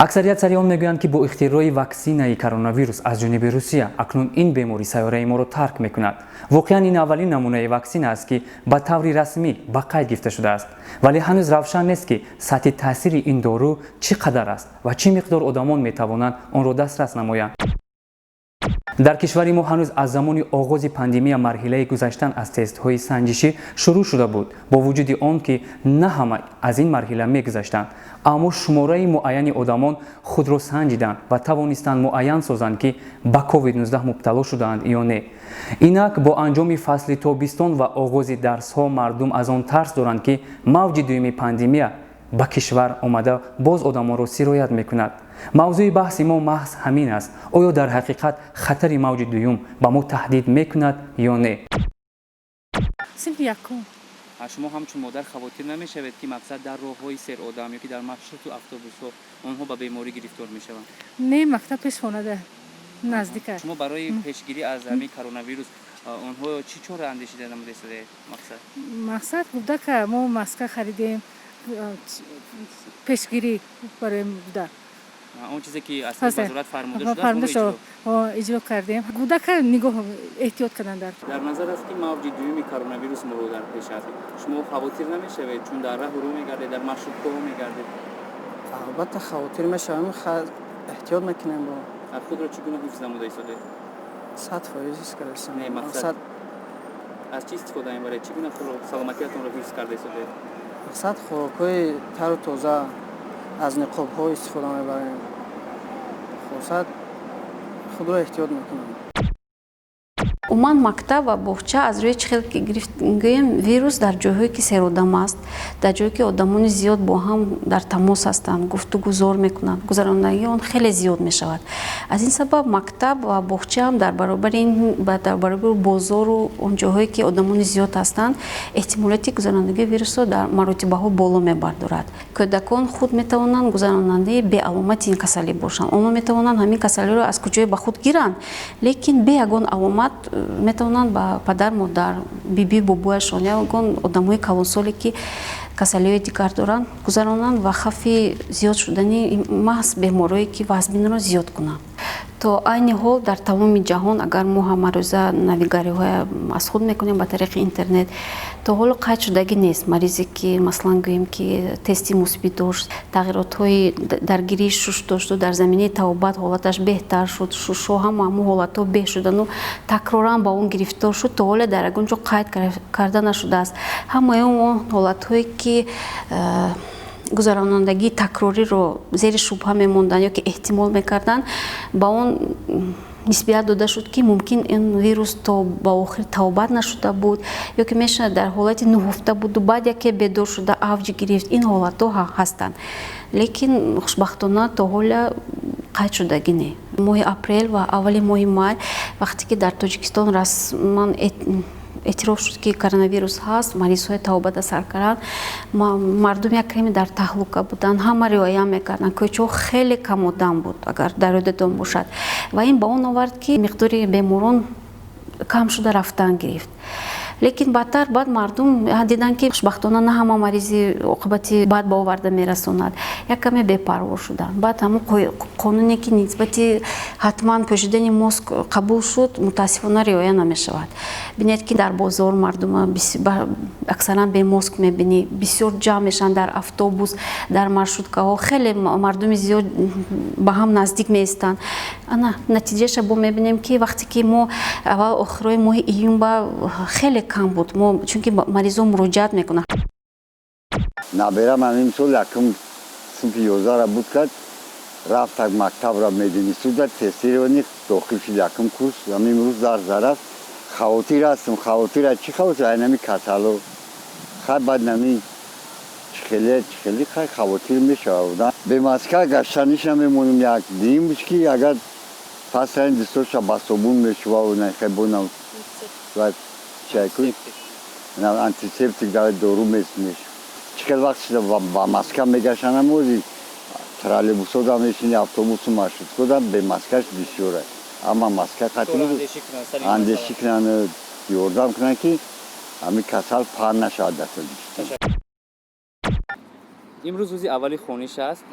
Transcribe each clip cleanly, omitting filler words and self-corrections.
Аксарият сари он мегӯянд, ки бо ихтирои ваксинаи коронавирус аз ҷониби Русия акнун ин беморӣ сайёраи моро тарк мекунад. Воқеан, ин аввалин намунаи ваксина аст, ки ба таври расмӣ ба қайд гирифта шудааст, вале ҳанӯз равшан нест, ки сатҳи таъсири ин дору чӣ қадар аст ва чӣ миқдор одамон метавонанд онро дастрас намоянд. Дар кишвари мо ҳанӯз аз замони оғози пандемия марҳилаи гузаштан аз тестҳои санҷишӣ шурӯъ шуда буд. Бо вуҷуди он ки на ҳама аз ин марҳила мегузаштанд, аммо шумораи муайяни одамон худро санҷиданд ва тавонистанд муайян созанд, ки ба COVID-19 мубтало шудаанд ё не. Инак, бо анҷоми фасли тобистон ва оғози дарсҳо мардум аз он тарс доранд, ки мавҷи дуюми пандемия ба кишвар омада, боз одамонро сироят мекунад. Мавзӯи баҳси мо маҳз ҳамин аст: оё дар ҳақиқат хатари мавҷи дуюм ба мо таҳдид мекунад ё не? Синфи якум. Шумо ҳамчун модар хавотир намешавед, ки, мақсад, дар роҳҳои серодам ё ки дар маршруту автобусҳо онҳо ба беморӣ гирифтор мешаванд? Не, мактаб пешхонада наздик аст. Шумо барои пешгирӣ аз ҳамин коронавирус онҳо чӣ чора андешида намудаистед, мақсад? Мақсад, кӯдака мо маска харидем, пешгирӣ барои кӯдак. Он чизе ки аз вазорат фармуда фармуда шуд, иҷро кардем. Кӯдака нигоҳ, эҳтиёт кардан дар Дар назар аст, ки мавҷи дуюми коронавирус моро дар пеш аст. Шумо хавотир намешавед, чун дар раҳу рӯ мегардед, дар маршруткаҳо мегардед? Албатта, хавотир мешавем, эҳтиёт мекунем бо. Худро чӣ гуна ҳифз намуда истодед? 100% ҳифз кардастем. Не, мақсад, аз чӣ истифода мебаред? Чӣ гуна худро, саломатиятонро ҳифз карда истодед? Мақсад, хӯрокҳои тару тоза, аз ниқобҳо истифода мебарем. Хулосат, худро эҳтиёт мекунем. Умуман, мактаб ва боғча аз рӯи чӣ хел гӯем, вирус дар ҷойҳое ки серодам аст, дар ҷое ки одамони зиёд бо ҳам дар тамос ҳастанд, гуфтугузор мекунанд, гузарондагии он хеле зиёд мешавад. Аз ин сабаб мактаб ва боғчаам дар баробари ин, дар баробари бозору он ҷойҳое ки одамони зиёд ҳастанд, эҳтимолияти гузарондагии вирусро дар маротибаҳо боло мебардорад. Кӯдакон худ метавонанд гузаронандаи беаломати ин касалӣ бошанд. Онҳо метавонанд ҳамин касалиро аз куҷое ба худ гиранд, лекин бе ягон аломат метавонанд ба падар, модар, биби, бобояшон, ягон одамои калонсоле, ки касалиҳои дигар доранд, гузаронанд ва хавфи зиёд шудани маҳз беморое ки вазминро зиёд кунанд. То айни ҳол дар тамоми ҷаҳон, агар мо ҳамарӯза навигариҳоя аз худ мекунем ба тариқи интернет, то ҳоло қайд шудагӣ нест маризе, ки, масалан, гӯем, ки тести мусбит дошт, тағйиротҳои даргирии шуш дошту дар заминаи табобат ҳолаташ беҳтар шуд, шушҳо, ҳама ҳамун ҳолатҳо беҳ шудану такроран ба он гирифтор шуд, то ҳоле дар ягон ҷо қайд карда нашудааст. Ҳамаи он ҳолатҳое ки гузаронандагии такрориро зери шубҳа мемонданд ё ки эҳтимол мекарданд, ба он нисбият дода шуд, ки мумкин ин вирус то ба охир табобат нашуда буд ё ки мешавад, дар ҳолати нуҳуфта буду баъд яке бедор шуда, авҷ гирифт. Ин ҳолатҳо ҳастанд, лекин хушбахтона то ҳоля қайд шудагӣ не. Моҳи апрел ва аввали моҳи май, вақте ки дар Тоҷикистон расман эътироф шуд, ки коронавирус ҳаст, маризҳои табобата сар карданд, мардум як каме дар таҳлука буданд, ҳама риоя мекарданд, кӯчаҳо хеле кам одам буд, агар дар ёдатон бошад, ва ин ба он овард, ки миқдори беморон кам шуда рафтан гирифт. Лекин баъдтар баъд мардум диданд, ки хушбахтона на ҳама маризи оқибати бад ба оварда мерасонад, як каме бепарво шуданд. Баъд ҳамун қонуне, ки нисбати ҳатман пӯшидани маск қабул шуд, мутаассифона риоя намешавад. Бинед, ки дар бозор мардума аксаран бе маск мебинӣ, бисёр ҷамъ мешаванд дар автобус, дар маршруткаҳо, хеле мардуми зиёд ба ҳам наздик меистанд. Ана натиҷаша бо мебинем, ки вақте ки мо аввал охирои моҳи июн ба хеле кам буд мо, чунки маризо муроҷиат мекунанд. Наберам ҳамин сол якум синфи 11-ра буд кард, рафт мактабра, мединистуда тестирование, дохил шуд якум курс. Ҳамин рӯз дарс зарафт. Хавотир ҳастам. Хавотир аз чӣ? Хавотир ай нами касало. Хай, баъд нами чихеле чихели, хай, хавотир мешавад. Бе маска гаштаниша мемонем. Як дим буд, ки агар пас ин дистоша ба собун мешуваву нахебонам чайкун, антисептик дар дору меш. Чӣ хел вақт шуда, ба маска мегашанам. Ози троллейбусода мешини, автобусу маршруткода бе маскаш бисёра. Амма маска қатъи андешӣ кунанд, ёрдам кунанд, ки ҳамин касал паҳн нашавад дар Тоҷикистон. Имрӯз рӯзи аввали хониш аст.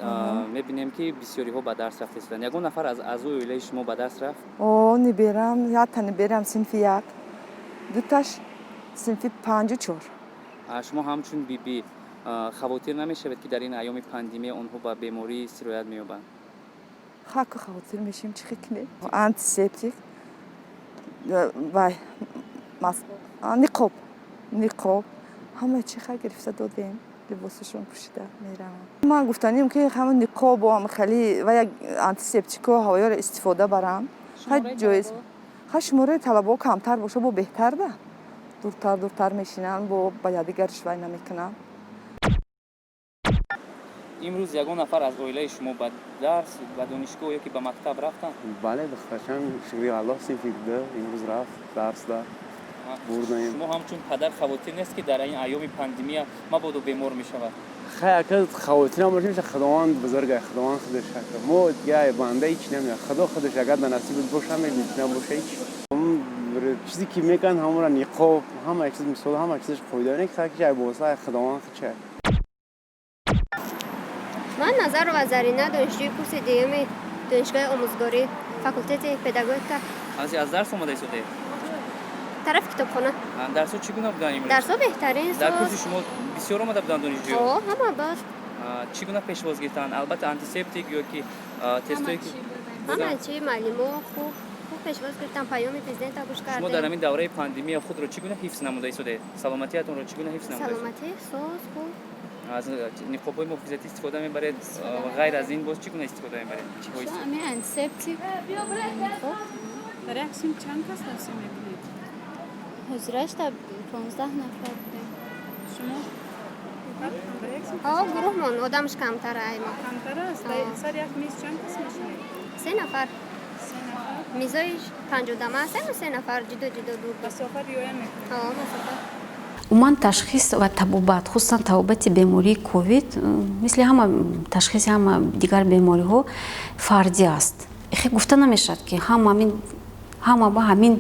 Мебинем, ки бисёриҳо ба дарс рафта истоданд. Ягон нафар аз аъзои оилаи шумо ба дарс рафт? О, наберам, якта наберам синфи як, дуташ синфи панҷу чор. Шумо ҳамчун бибӣ хавотир намешавед, ки дар ин айёми пандемия онҳо ба беморӣ сироят меёбанд? Хаку хавотир мешем, чӣ кунем? Антисептик, вай, ниқоб, ҳама чи ха гирифта додем, либосашон пӯшида мераванд. Ман гуфтанем, ки ҳама ниқобу ҳама хеле ва як антисептико ҳавоёро истифода баранд. Ҷоиз ха, шумораи талабаҳо камтар боша, бо беҳтар да, дуртар дуртар мешинанд, бо ба якдигарш вай намекунанд. Имрӯз ягон нафар аз оилаи шумо ба дарс, ба донишгоҳ ё ки ба мактаб рафтанд? Бале, духтарчам, шукри Аллоҳ, синфи ду имрӯз рафт дарсда, бурдаем. Шумо ҳамчун падар хавотир нест, ки дар ин айёми пандемия мабодо бемор мешавад? Хай, ака, хавотирам бошем, Худованд бузурга, Худованд худаш ака, мо дига банда ҳеч намея. Худо худаш агар дар насибат боша, мебини, набоша, ҳеч. Чизе ки мекунанд, ҳамонро, ниқоб, ҳама чиз, мисол, ҳама чизаш қоида не, ки ҷай боса, Худованд худша. Ман Назарова Зарина, донишҷӯи курси дуюми донишгоҳи омӯзгорӣ, факултети педагогика. Аз дарс омода истодаед? Тарафи китобхона. Дарсҳо чӣ гуна буданд имрӯз? Дарсҳо беҳтарин. Дар курси шумо бисёр омада буданд донишҷӯё? О, ҳама бад. Чӣ гуна пешвоз гирифтанд? Албатта, антисептик ё ки тестое ки Ҳама чи, муаллимо хуб хуб пешвоз гирифтан, паёми президента гӯш Шумо дар кардем. ҳамин давраи пандемия худро чӣ гуна ҳифз намуда истодаед? Саломатиятонро чӣ гуна ҳифз намуда? Саломатӣ соз, хуб. Аз ниқобҳои муҳофизатӣ истифода мебаред? Ғайр аз ин боз чӣ гуна истифода мебаред? Ами антисептик. Дар як синф чанд кас тавсия мекунед? Ҳозираш та 15 нафар будем. Шумо дар як синф? О, гурӯҳмон одамш камтар аймо. Камтар аст? Сар як миз чанд кас мешинед? Се нафар. Се нафар. Мизои панҷодама ҳастем, се нафар ҷудо ҷудо, дур. Масофа риоя мекунед? О, масофа. Умуман, ташхис ва табобат, хусусан табобати бемории ковид, мисли ҳама ташхиси ҳама дигар бемориҳо, фардӣ аст. Хе гуфта намешавад, ки ҳама ба ҳамин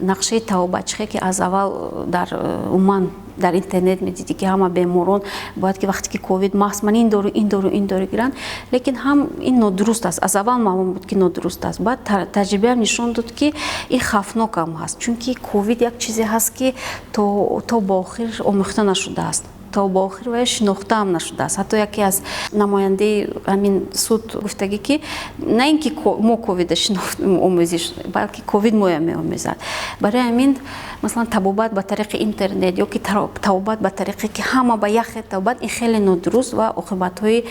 нақшаи табобат, чихе ки аз аввал дар умуман дар интернет медидӣ, ки ҳама беморон бояд ки вақте ки ковид маҳз ман ин дору, ин дору, ин дору гиранд. Лекин ҳам ин нодуруст аст, аз аввал маълум буд, ки нодуруст аст. Баъд таҷрибаам нишон дод, ки ин хавфнокам ҳаст, чунки ковид як чизе ҳаст, ки то ба охир омӯхта нашудааст, то ба охир вай шинохтаам нашудааст. Ҳатто яке аз намояндаи ҳамин суд гуфтагӣ, ки на ин ки мо ковида шинохт омӯзиш, балки ковид моя меомӯзад. Барои ҳамин, масалан, табобат ба тариқи интернет ё ки табобат ба тариқе ки ҳама ба як хел табобат, ин хеле нодуруст ва оқибатҳои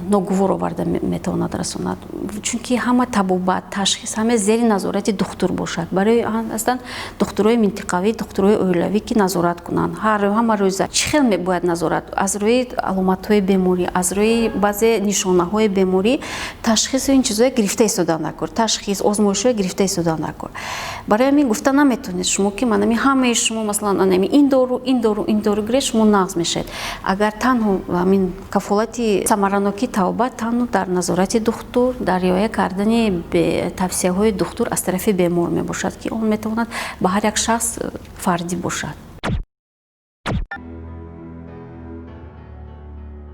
ногувор оварда метавонад расонад, чунки ҳама табобат, ташхис ҳама зери назорати духтур бошад. Барои ҳастанд духтурои минтиқавӣ, духтурои оилавӣ, ки назорат кунанд ҳама рӯза. Чӣ хел бояд назорат? Аз рӯи аломатҳои беморӣ, аз рӯи баъзе нишонаҳои беморӣ, ташхису ин чизҳое гирифта истодан накор, ташхис, озмоишҳое гирифта истодан накор. Барои ҳамин гуфта наметавонед шумо, ки манами ҳамаи шумо, масалан, анами ин дору, ин дору, ин дору гиред, шумо нағз мешавед. Агар танҳо ҳамин кафолати самаранокии табобат танҳо дар назорати духтур, дар риоя кардани тавсияҳои духтур аз тарафи бемор мебошад, ки он метавонад ба ҳар як шахс фардӣ бошад.